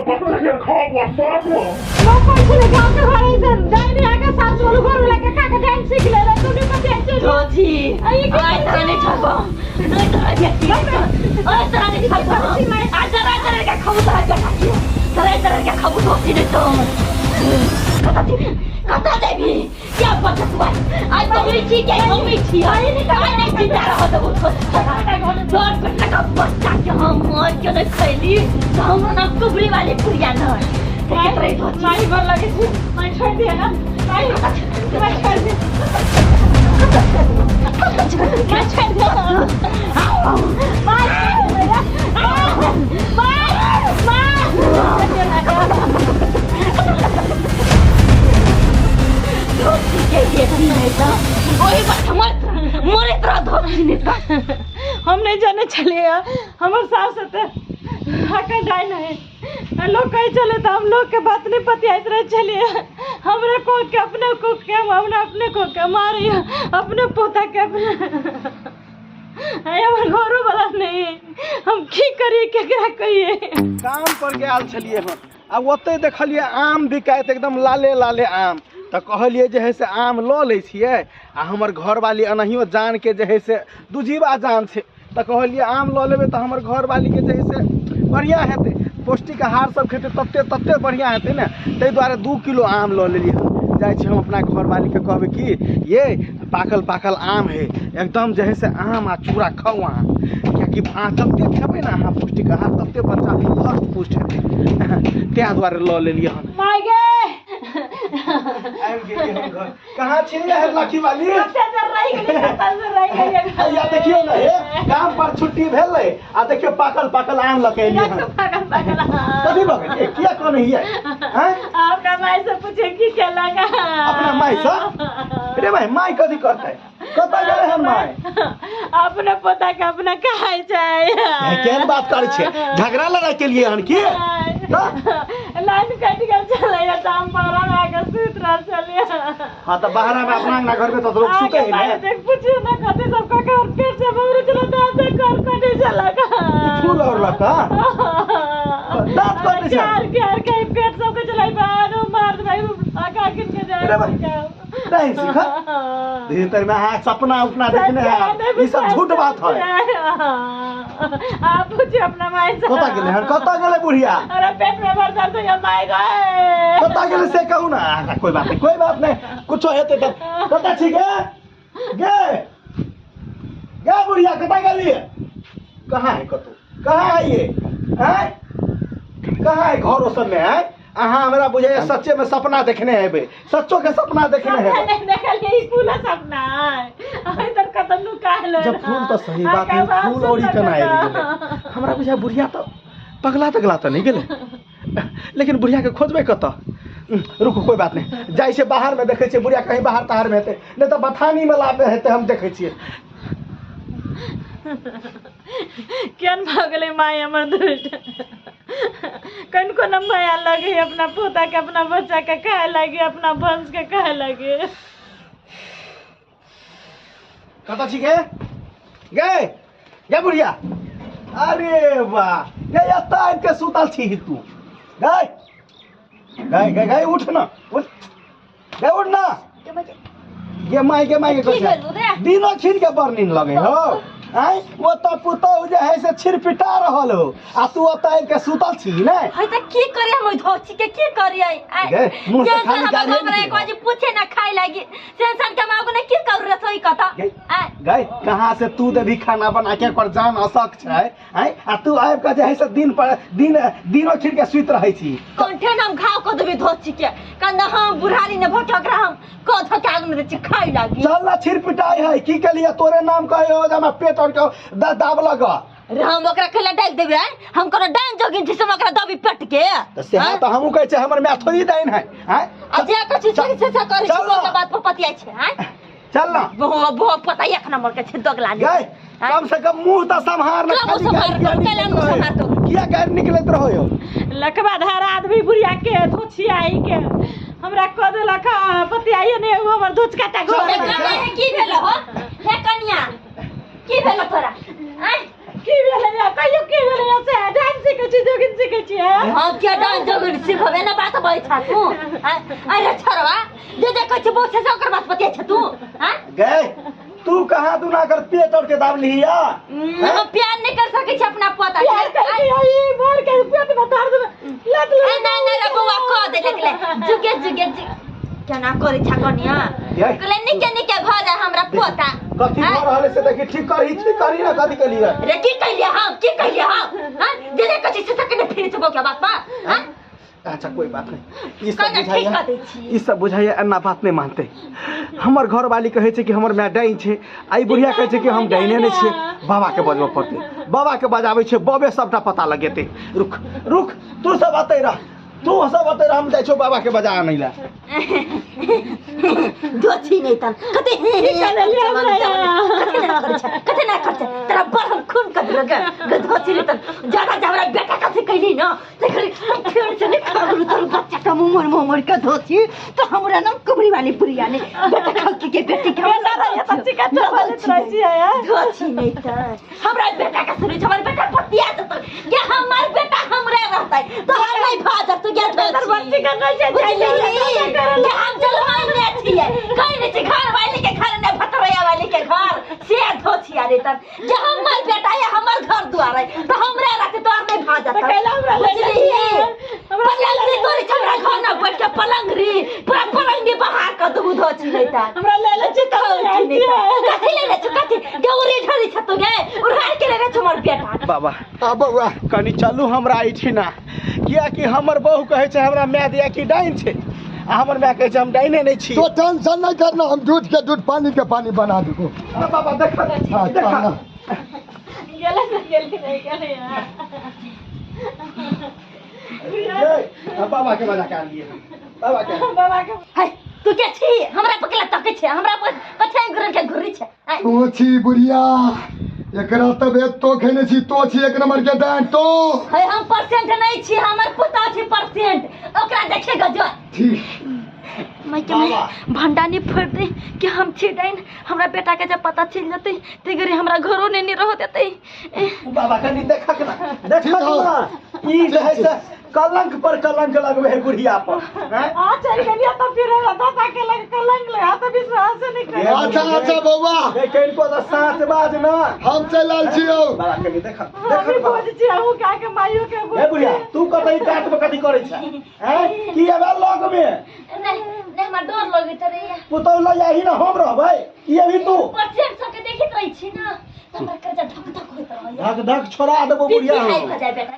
बच्चा के खाबो साबो। लोग कहै छलै गाँव के घर ऐसन डाइन आके सास वाला घर वाला के काका डाइन सीख ले रहे तू नहीं पता चल धोती आइ तोरा नहीं छोड़बो, नहीं तोरा बेटी, आइ तोरा नहीं छोड़बो, आइ तोरा तोरा के खाबो, तोरा बेटा के तोरा तोरा के खाबो धोती नहीं तो। कतऽ जेबी, कतऽ जेबी क्या बचतुआ? आइ तो ही छी के हम ही छी, आइ नहीं जिंदा रह देबो तोर बेटा का बच्चा के। हम मार के नहीं खैली तो हम ना कुबरी वाली पुरिया न। माई गोर लगे छी, माई छोड़ दिया ना माई, माई छोड़ दे, माई छोड़ दे, माई माई माई। धोती के बेटी नहीं तो ओही बात मरत मरत रह धोती नहीं तो। हम नहीं जाने चलिए, हमर सास होते हका डाइन है। लोग कहे चले तो हम लोग के बात नहीं पतियाइत रहे चलिए। हमरे को के अपने को के हम अपने अपने को के मारी अपने पोता के अपने हमर घरो वाला नहीं, हम की करिए, केकरा कहिए? काम पर गेल छलियै हन आ ओतहि देखलियै आम बिकाइत एकदम लाले लाले आम, तऽ कहलियै जे है से आम लऽ लै छियै। आ हमर घरवाली एनाहियो जानके जे है से दुजीवा जान छै, तऽ कहलियै आम लऽ लेबै तऽ हमर घरवालीके जे है से बढ़िआँ हेतै, पौष्टिक आहार सब खेतै तते तते बढ़िआँ हेतै ने, ताहि दुआरे 2 किलो आम लऽ लेलियै हन। जाइ छी हम अपना घरवालीके कहबै कि ये पाकल पाकल आम है एकदम, जे है से आम आ चूड़ा खाउ अहाँ, किएकि अहाँ जते खेबै ने अहाँ पौष्टिक आहार तते बच्चा हष्ट पुष्ट हेतै, ताहि दुआरे लऽ लेलियै हन। माय गे, आबि गेलियै हम घर। कहाँ छी रे लखी वाली? कते देर रहि गेली, कते देर रहि गेली। हैया देखियौ ने हे, काम पर छुट्टी भेलै आ देखियौ पाकल पाकल आम लऽ के एलियै हन। पागल पागल। कथी भऽ गेल, किया कनै हियै? आँय, अपना माय से पूछे की केलक। अपना माय से? रे भाई, माय कथी करतै? कतऽ गेलै हन माय? अपने पोता के अपना खाइ छै। हे, केहन बात करै छियै? झगड़ा लड़ाई केलियै हन की? लाइन कटि गेल छलैया तऽ हम बाहर में आके सुति रहल छलियै। हाँ तऽ बाहर में अपना अंगना घर में तऽ लोग सुते है ने। देख पूछियो ना कथी सब कऽ के और पेट से बबरू छलै, दाँत से कर कटै छलक। फूल और लका दाँत कटै छै। कार कार के पेट सब के चलै बाहर मार भाई आका किन के जाय। अरे भाई, नहीं सीखा भीतर में अहाँ सपना उपना देखने है, ई सब झूठ बात है। आप पूछिए अपना माय से। कतऽ गेलै हन, कतऽ गेलै बुढ़िया? अरे पेट में भर दर्द या my गए। कतऽ गेलै से कहू ना। अच्छा, कोई बात नहीं, कोई बात नहीं, कुछो हेतै तऽ। कतऽ छी गे? गे गे बुढ़िया, कतऽ गेलियै? कहाँ है, कतौ कहाँ है ये? आँय, कहाँ है घरो सबमे है? अहाँ हमरा बुझाइए सच्चे में सपना देखने हेबै, सच्चो के सपना देखने हेबै। नहीं देखलिए, ई फूल सपना है इधर कतऽ नुकायल। जब फूल तऽ सही बात है, फूल और ई केना आबि गेलै? हमरा बुझाय बुढ़िया तऽ पगला तगला तऽ नहि गेलै, लेकिन बुढ़िया के खोजबै कतऽ? रुकू, कोई बात नहीं, जाइ छै बाहर में देखै छियै बुढ़िया कहीं बाहर ताहर में हेतै, नहि तऽ बथानी में लाबे हेतै, हम देखै छियै। केहन भऽ गेलै माय हमर दुष्ट? कनिको न माया लगे अपना पोता के, अपना बच्चा के खाए लगे, अपना वंश के खाए लगे। कतऽ छी गे? गे गे बुढ़िया, अरे वाह गे, एतऽ आबि के सुतल छी तू? गै गै गै गै, उठ ना, उठ गे, उठ ना गे माय गे, माय गे। की भेलौ रे? दिनो छीन के बड़ नींद लगे हो? आँय, ओ तऽ पुतहु जे है से छिरपिटा रहल हो आ तू ओतऽ आबि के सुतल छी ने। है तऽ की करियै हम ओहि धोची के, की करियै? आइ गे, मुँह से टेंशन खाली हमरा गालिये हमरा एक निकलै। बाजी पूछे ना खाइ लागी, टेंशन के हम आगू ने की करू रसोई कतऽ? गे, आइ गै, कहाँ से तू देबही खाना बना के? ओकर जान असक छै। आँय, आ तू आबि कऽ जे है से दिन पर दिन दिनो छीन के सुति रहै छी। कंठे हम घाव कऽ देबै धोची के कन्दा, हम बुढ़ारी ने भोट ओकरा हम कऽ धऽ के आगू में दै छी खाइ लागी। चल ना, छिरपिटाई है की के लिए? तोरे नाम कहे हो जे हमरा पेट और के दाब लग रे, हम ओकरा खेला डालि देबै? आँय, हम कोनो डाइन जोगिन छी से हम ओकरा दबी पेट के? तऽ सेहा तऽ हमहूँ कहै छियै, हमर माय थोड़ी डाइन है? आँय, आ जे कहै छी से से करै छी। चल ना। ओकर बात पर पतियाइ छै? आँय, चल ना। बहु बहु पता एक नंबर के छै दोगला ने। गै, कम से कम मुंह तऽ सम्हार ने। क्यों मुँह खाली सम्हार? गारि किया कैला मुँह निकलैत सम्हार रहै? किया गारि निकलैत रहै हो? लकवा धारा आदमी बुढ़िया के धोछियाई के हमरा कऽ देलक, पतियाइए नहि एगो हमर धोचका टा घर। हे कनिया, की भेलो हो? हे कनिया, की भेलो तोरा? आँय, की भेलै या कहियो की भेलै या से डांस सिखै छी जोगिन सिखै छी हम के डांस जोगिन सिखबे ना बात बजै छ तू अरे छोड़वा जे जे कहै छै बहुत से ओकर बात बतिया छ तू हां गए तू कहाँ दुना कर पेट और के दाब लिहिया हम प्यार नहीं कर सकै छी अपना पोता प्यार कर ई मार के पेट में धार दे लत ए ना ना रे बौआ कह दे लेकले जुगे जुगे केना करै छ कनिया कहले निके निके भ जा हमरा पोता कथी भ रहल से देखी ठीक करी ना कथी कहलिए रे की कहलिए हम की कहलिए हम हां जे जे कहै छै से कने फिर छबो के बात बा हां अच्छा कोई बात नहीं ई सब बुझाइए अन्ना बात नहीं मानते हमर घर वाली कहै छै कि हमर my डाइन छै आ ई बुढ़िया कहै छै कि हम डाइने नहीं छियै बाबा के बजबऽ पड़तै बाबा के बजाबै छै बबे सबटा पता लगेतै रुक रुक तू सब अतै रह तू सब अतै रह हम जाइ छौ बाबा के बजा आनै ला दोछी नहीं तन कते कते ना करै छै कते ना करै छै तोरा बड़ हम खून कर देलक गे दोछी नहीं तन ज्यादा हमरा बेटा कथी कहली न तखरी हम फेर से नहीं खागलु तोर बच्चा के मुंह मुंह मोड़ के दोछी तो हमरा नाम कुबरी वाली बुढ़िया ने बेटा खौकी के बेटी के दोछी नहीं तन हमरा बेटा के सुनै छै हमर बेटा पतिया जतौ गे हमर बेटा हमरे रहतै तो हम नहीं भा जतौ गे बच्ची के नहीं छै गे हम जलमाइ ने छियै कहि नै छै घर वाली के घर ने भतरैया वाली के घर से धोछिया रे तन जे हमर बेटा है हमर घर दुआर है तो हमरे रहते तोर नहीं भा जतौ हमरा पलंग रे तोरे हमरा घर ना बैठ के पलंग रे पूरा पलंग रे बाहर कर दबू धोछी नहीं तन हमरा ले ले छी कथी ले ले छी कथी गौरी ढरी छ तो गे उड़ार के ले छ हमर बेटा बाबा आ बौआ कनी चलू हमरा एहिठिना कियाकि हमर बहू कहै छै हमरा my दिया कि डाइन छै आ हमर my कहै छै हम डाइने नहीं छी तो टेंशन नहीं करना हम दूध के दूध पानी के पानी बना देबो बाबा देख देख गेलै गेलै नहीं गेलै बाबा के बजा के आनलियै बाबा के बाबा के है तू के छी हमरा पकला तकै छै हमरा पर कथि घुरल के घुरी छै तू छी बुढ़िया एकरा तबे तो खेने छी तो छी एक नंबर के डाइन तो है हम परसेंट नहीं छी हमर पुता छी परसेंट ओकरा देखेगा जो ठीक मैं के मैं भंडानी फोड़ दे कि हम छी डाइन हमरा बेटा के जब पता चल जतै ते घरी हमरा घरो ने नहीं रह देतै बाबा कनी देखक ना देखक ना ई जे है से कलंक पर कलंक लगबे है बुढ़िया पर आ चल गेलिया त फिर दादा के लग कलंक लगा त विश्वास नहीं कर अच्छा अच्छा बौआ ए कनको त साँच बाज ना हम चल आल छियौ बाबा कनी देख हम देख बोझ छी हम का के माइयो के ए बुढ़िया तू कतई काट में कथी करै छ हैं की एबे लग में नहीं नहीं हमरा डर लगैत रहैया पुतौ ल जाही ना हम रहबै की अभी तू परसेंट सबके देखैत रहै छी ना त हमरा कर्जा धक धक होइत रहैया धक धक छोड़ा देबो बुढ़िया भऽ जाय बेटा।